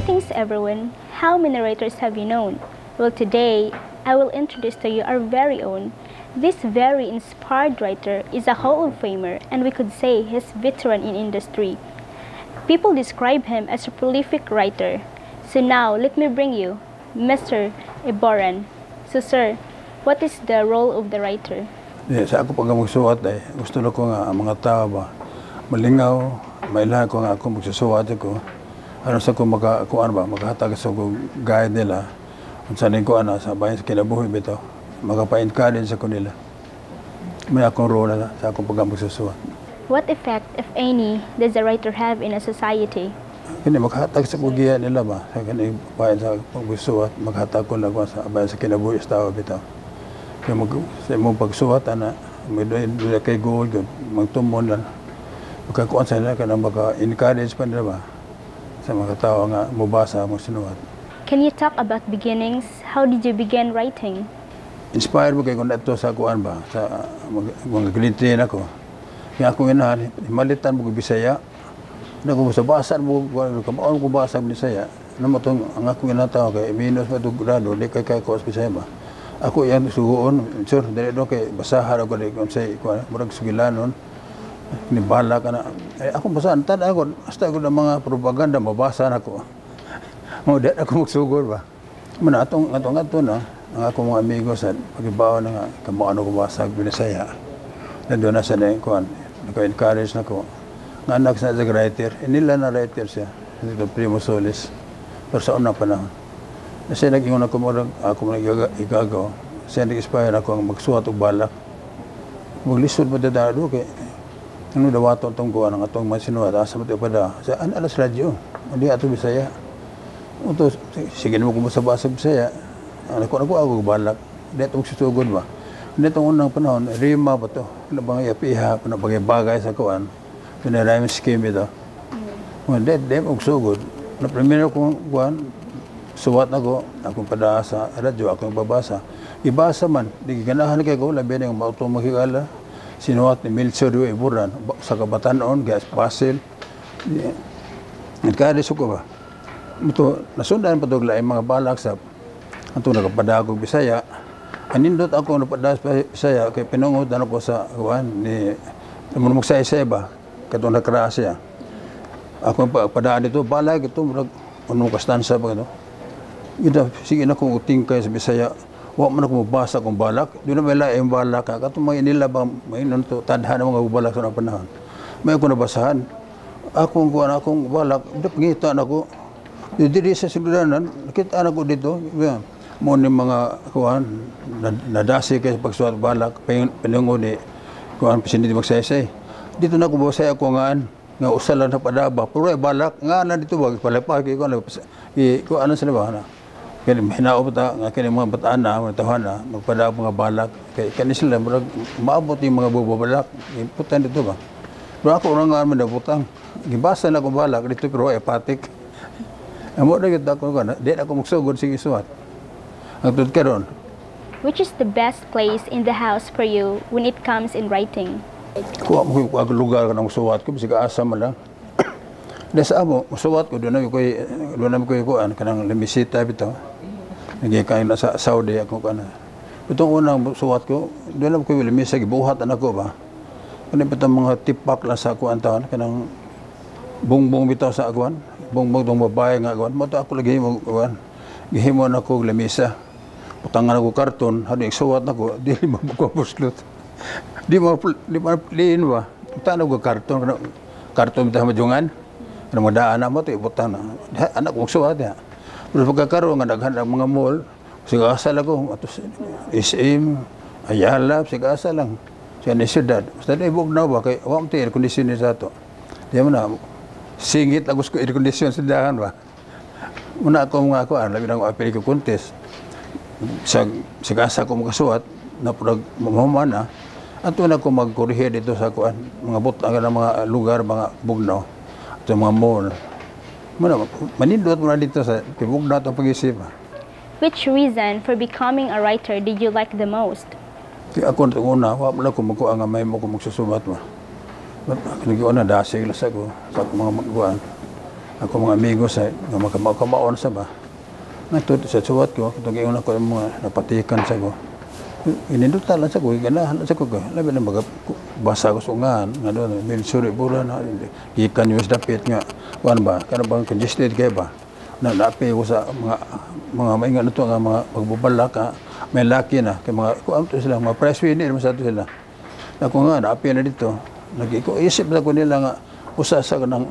Greetings, everyone. How many writers have you known? Well, today I will introduce to you our very own. This very inspired writer is a Hall of Famer, and we could say he's veteran in industry. People describe him as a prolific writer. So now let me bring you Mr. Eboran. So sir, what is the role of the writer? Di, sa ako pag magsuwat ay, gusto na ko nga ang mga tao ba, malingaw, mailahan ko nga ako magsusuwat ko. Ano sa ko maka, kuan ba, makahatag sa ko guide nila. Unsa ning kuan na sa bayan sa kinabuhi bitaw. Makapa-encourage sa ko nila. May akong role na sa akong pag magsusuwat. What effect, if any, does a writer have in a society? Kini makahatag sa kugiya nila ba, sa kini bayan sa pagsusuwat, makahatag ko lang sa bayan sa kinabuhi sa tao bitaw. Kaya mag, sa imong pagsuwat, ana, may doon kay goal, magtumon lang. Makakuan sa nila, kanang maka-encourage pa nila ba, sa mga tao nga mubasa mo sinuwat. Can you talk about beginnings? How did you begin writing? Inspired mo kay kung nato sa kuan ba, sa mga glintin ako. Kaya akong inahan, malitan mo ko Bisaya. Naku sa basa mo, kamaon ko basa Bisaya. Ano mo itong, ang akong inataw kay minus pa itong grado, di kay kay ko sa Bisaya ba. Ako yan sugoon, sir, dili do kay basahan ako di kung say kuan, murag sugilanon. Ni bala ka na. Eh, ako basahan, tad ako, hasta ako ng mga propaganda, mabasa na ako. Mo di ako magsugod ba. Muna atong atong ato na, ang akong mga amigo sa pagibaw na nga, kamo ano ko basag Binisaya. Nandun na sa na kuan, naka-encourage na ko. Nga anak sa writer, inila na writer siya, si Primo Solis. Pero sa unang panahon. Kasi nag-ingon ako mo ako mo igagaw. Siya nag-inspire ako ang magsuwat og balak. Maglisod mo dadado kay ano dawaton tong kuan ang atong mga sinuwat asa mo pa da. Sa an alas radyo. Hindi ato Bisaya. Uto sige mo kung sa basa Bisaya. Ano ko ako ako balak. Di atong susugod ba. Hindi itong unang panahon, rima ba to? Ano bang iha, ano bang bagay sa kuan? Pinarime scheme ito. Hindi, di mo sugod. Na primero kong kuan, suwat na ko, akong padaa sa radyo, akong babasa. Ibasa man, di ganahan kay ko, labi na yung mauto makikala. Sinuwat ni Melchor Dio Iburan, sa Kabatanon, gas Basil. Nagkaalis ko ba? Ito, nasundan pa ito mga balak sa atong nakapadagog Bisaya. Anindot ako napadas pa Bisaya kay pinungod na ko sa kuan ni mo magsaysay ba katong nakraa siya. Ako pa padaan dito balak ito murag unong kastansa ba ito. Ida sige na kung uting kay sa Bisaya. Wa man ako mabasa kung balak. Di na may laing balak ka. Katong mga inila ba may to tadha na mga balak sa panahon. May ako nabasahan. Akong kuan akong balak, di pangita na ko. Diri sa suludanan, nakita na ko dito. Mo ni mga kuan nadasi kay pagsuwat balak pinungo ni kuan Presidente Magsaysay. Dito na ko basay ako ngaan nga usa lang sa padaba pero ay balak nga na dito ba palapag ko ano i ko ano sila ba na kay hinaot ta nga kini mga bataan na mga tawhan na magpadaba mga balak kay kani sila murag maabot yung mga bubabalak imputan dito ba. Pero ako orang nga man butang gibasa na ko balak dito pero ay patik. Amo na gyud ako kana di ako magsugod sige suwat. Hangtod karon. Which is the best place in the house for you when it comes in writing? Kuha mo ko lugar ka ng suwat ko bisag asa man lang. Dahil sa amo, suwat ko doon na ko doon na ko kuan kanang lemisita bitaw. Nagikain na sa Saudi ako kana. Itong unang suwat ko, doon na ko lemisa gibuhat ana ko ba. Kani bitong mga tipak lang sa kuan taon kanang bungbong bitaw sa akuan, bungbong tong babae nga akuan. Mo to ako lagi mo kuan. Gihimo na ko lamisa. Putangan ako karton, hadi suwat nako, dili mo ko buslot. Di mo liin ba? Putangan ako karton, karton bitaw majungan. Ano mo daan na mo to ibutang na. Anak ko suwat ya. Pero pagkakaroon nga daghan ang mga mall, sige asa lang ko, ato SM, Ayala, sige asa lang. Siya ni siyudad. Basta di bugnaw ba kay wa man air condition ni sa ato. Di mo na singit agos ko air condition sa dahan ba. Muna ako mga ako, labi na ako apil ko contest. Sa sigasa ko makasuwat, na purag mahuman na, ato na ko magkorhihe dito sa kuan, mga butang ng mga lugar, mga bugnaw, at mga mall. Muna, manindot mo na dito sa kibugnaw itong pag-isip. Which reason for becoming a writer did you like the most? Kaya ako itong una, wa mo lang kung magkuha nga may mo kung magsusubat mo. But nag-una, dasig lang sa ko, sa akong mga magkuhan. Ako mga amigo sa nga makamaon sa ba. Nagtud sa suwat ko, katong giingon ako ang mga napatikan sa ko. Inindutan lang sa ko, ganahan lang sa ko. Labi na maga, basa ko sa ungahan, nga doon, Melsuri pura na, gikan yung dapit nga, kuan ba, kana bang congested kay ba? Na naapi ko sa mga maingan na to nga mga pagbabalak, ka, may laki na, kay mga, kuan to sila, mga prize winner, masato sila. Ako nga, naapi na dito, nag isip na ko nila nga, usa sa kanang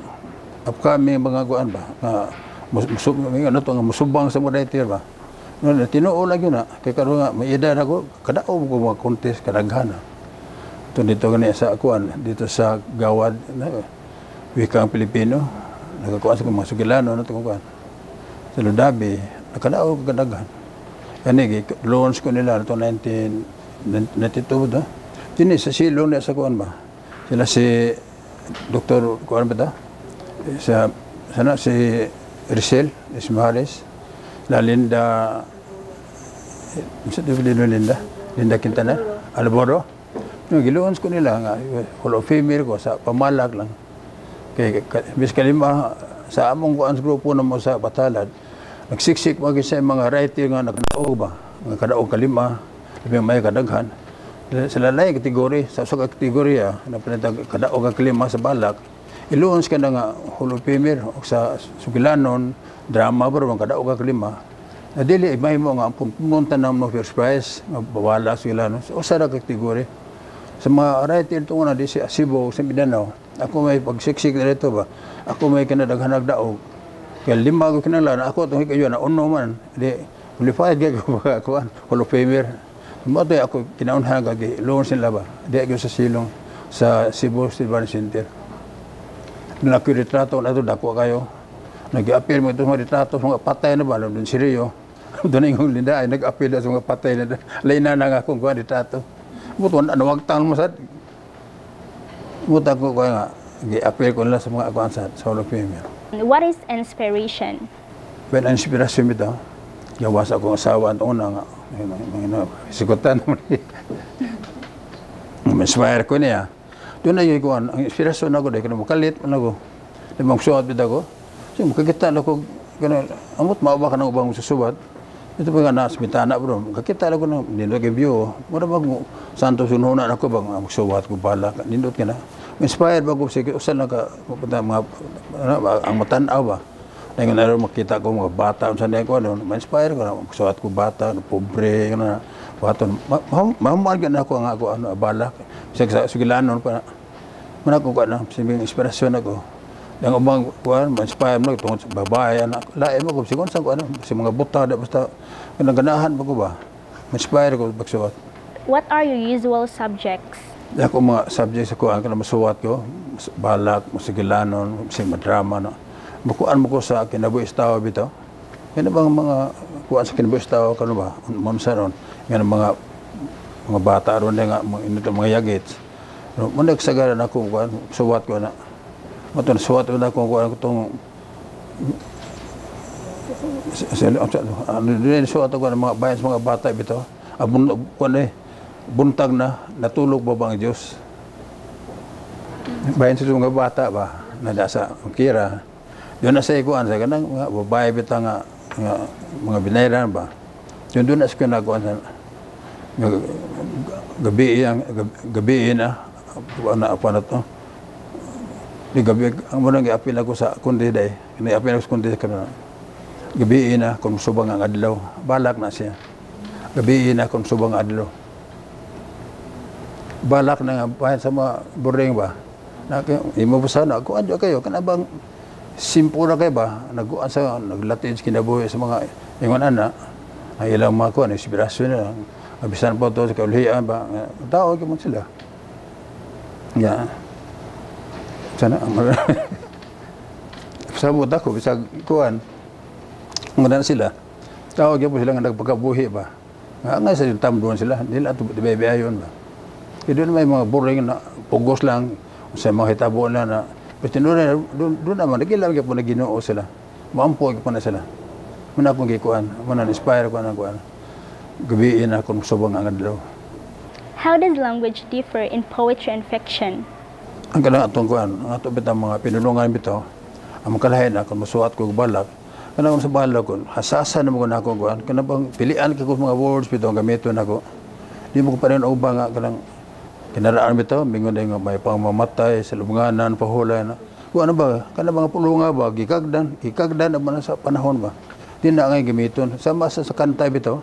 upcoming mga kuan ba, nga, ano to, nga musubang sa mga writer ba. No, na tinuo lang yun na. Kay karon nga may edad ako, kadaog ko mga contest kadaghan na. Ito dito gani sa kuan, dito sa Gawad na, Wikang Pilipino, nakakuan sa mga sugilano na itong kuan. Sa Ludabi, nakadaog ko kadaghan. Kani launch ko nila ito 1992 do. Dini sa silong na sa kuan ba. Sila si Dr. kuan ba ta? Sa sana si Rizal Ismaales, la Linda, sa di ba Linda? Linda Quintana, Alboro. No, giluons ko nila nga Hall of Famer ko sa pamalak lang. Kay bis kalima sa among kuan sa grupo na mo sa Batalad, nagsiksik mga sa mga writer nga nagdaog ba, nga kadaog kalima, labi may kadaghan. Sila lain kategori, sa usa ka kategorya, na pinatag kadaog ang kalima sa balak, iluons ka na nga Hall of Famer o sa Sugilanon, drama bro, ang kadaog ka kalima. Na dili mahimo nga pumunta na mo first prize, nga bawala Sugilanon. So, usa ra ka kategori. Sa mga writer ito na di sa Cebu, sa Mindanao, ako may pagsiksik na dito ba, ako may kinadaghanag daog. Kaya lima ko kinala na ako itong hikayo na uno man, di qualified kay ko ba kuan Hall of Famer. Mo to ako kinaunhan ka gi loan sila ba. Di ako sa silong sa Cebu Silvan Center. Doon ako retrato na ito, dako kayo. Nag-appeal mo ito mga retrato, mga patay na ba, doon si Rio. Doon yung linda ay nag-appeal sa mga patay na. Lain na nga akong kuha retrato. Buto, ano wagtang mo sad. Buto ako ko nga, gi-appeal ko nila sa mga akuan sa Hall of Fame. What is inspiration? Well, ang inspirasyon bitaw, gawas akong asawa ang una nga, sikutan mo ni. Ma-inspire ko niya. Doon na yung kuan, ang inspirasyon ako dahil kaya makalit man ako. Di magsuwat bitaw ko. So, makakita na ko, kaya, amot maaba ka ng ubang susubat. Ito pa nga na, smitana bro, makakita na ko na, nindot kay view. Mura bag mo, santo sunhunan ako bang, magsuwat ko bala, nindot ka na. Inspired ba ko, sige, usan na ka, mga, ano, ang matanaw ba. Ngayon na makita ko mga bata, unsa na ko, ano, ma-inspire ko na, magsuwat ko bata, pobre, ano, bato, mahuman na ako ang ako, ano, abala. Sa sugilanon pa na, mana ko na, sibing inspirasyon ako. Ang ubang kuan, ma-inspire mo tungod sa babae, anak, lain mo ko, sigon sa ko, ano, sa mga buta, da, basta, kanang ganahan pa ko ba, ma-inspire ko pagsuwat. What are your usual subjects? Ako mga subject sa kuan, kanang masuwat ko, balak, masigilanon, sa madrama, no. Makuan mo ko sa kinabuhi sa tao bitaw. Yan bang mga kuan sa kinabuhi sa tao kano ba? Monsa ron. Yan ang mga bata ron nga mga inito mga yagits. No, mo nagsagaran ako kuan suwat ko na. Maton suwat ko na kung kuan tong ano din suwat ko ng mga bayan sa mga bata bitaw. Abun kuan eh buntag na natulog ba bang Dios? Bayan sa mga bata ba nada sa kira. Doon na sa ikuan sa kanang mga babae bitaw nga, nga mga binayran ba. Doon doon na sa kuan sa gabi ang gabi na ana pa na to. Di gabi ang mo nang giapil ako sa kundi day. Kini apil ako sa kundi kana. Gabi na kung subang ang adlaw, balak na siya. Gabi na kung subang ang adlaw. Balak na nga bayan sa mga boring ba. Na imo ba sana ako adyo kayo kana bang simple na kayo ba nagkuan sa naglatin sa kinabuhi sa mga ingon ana ang ilang mga kuan inspirasyon na bisan pa to sa kaulhian ba tao gyud sila. Ya. Sana ang sabot ako bisag kuan ngana sila. Tao gyud sila nga nagpakabuhi ba. Nga sa tamduan sila dili ato bebe ayon ba. Kaya doon may mga boring na pugos lang sa mga hitabo na na pero doon doon naman nagilam gyud po na Ginoo sila. Maampo gyud po na sila. Muna akong gikuan, muna inspire ko na kuan. Gabiin ako subang ang adlaw. How does language differ in poetry and fiction? Ang kanang atong kuan, ang ato bitang mga pinulungan bitaw, Ang makalahin na kung masuwat ko og balak kanang sa balak ko, hasasa na mo na ako kuan, kanang bang pilian ka ko mga words bitaw ang gamiton nako. Di mo ko pa rin uba nga kanang kinaraan bitaw mingon nga may pangmamatay sa lubnganan pahulay na. Kung ano ba, kanang mga pulunga ba, gikagdan, gikagdan na ba na sa panahon ba? Di na ngay gamiton. Sama sa kanta bitaw,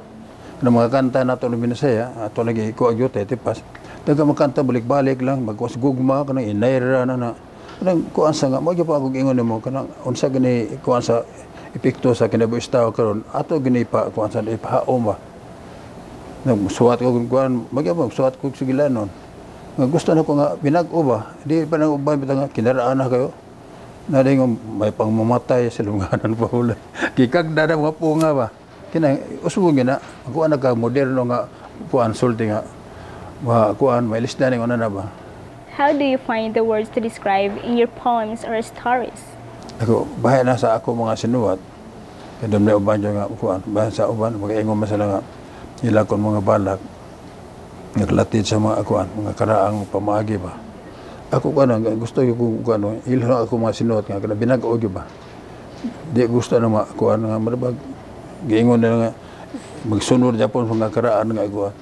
ng mga kanta nato ng Binisaya, ato lagi ko agyot tipas. Daga makanta balik-balik lang, magwas gugma kanang inayra na na. Kanang kuan sa nga mo gyud pa ako ingon nimo kanang unsa gani kuan sa epekto sa kinabuhi tao karon, ato gani pa kuan sa ipahaom ba. Nagsuwat ko kuan, magyapon suwat ko sigilanon. Nga gusto na ko nga binag-o ba, di pa nang uban bitaw nga kinaraan na kayo. Na di nga may pangmamatay sa lubnganan pa hulay. Gikagda na mga punga ba. Kina usbong gina, kuan na ka moderno nga kuan sulti nga ma kuan may lista ning na ba. How do you find the words to describe in your poems or stories? Ako bahay na sa ako mga sinuwat. Kay dum uban nga kuan, bahay sa uban magaingon man sila nga ila kon mga balak naglatid sa mga kuan, mga karaang pamaagi ba. Ako kuan ang gusto ko kuan, ilho ako mga sinuwat nga kana binag-o gyud ba. Di gusto na mga kuan nga marabag giingon na nga magsunod japon mga karaan nga kuan.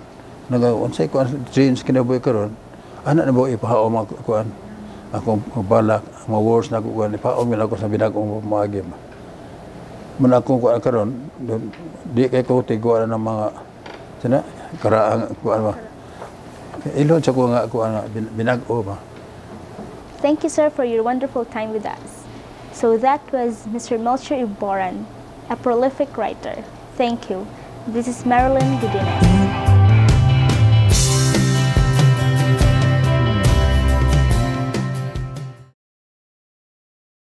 Naga unsay kuan change kinabuhi karon, ana na ba ipahaom ang kuan akong balak, mga words na kuan ipahaom nila ako sa binag-ong pamaagi ba. Man akong kuan karon, di kay ko tiguan ng mga sana karaang kuan ba. Ilon sa ko nga kuan nga binag-o ba. Thank you, sir, for your wonderful time with us. So that was Mr. Melchor Eboran, a prolific writer. Thank you. This is Marilyn Godinez.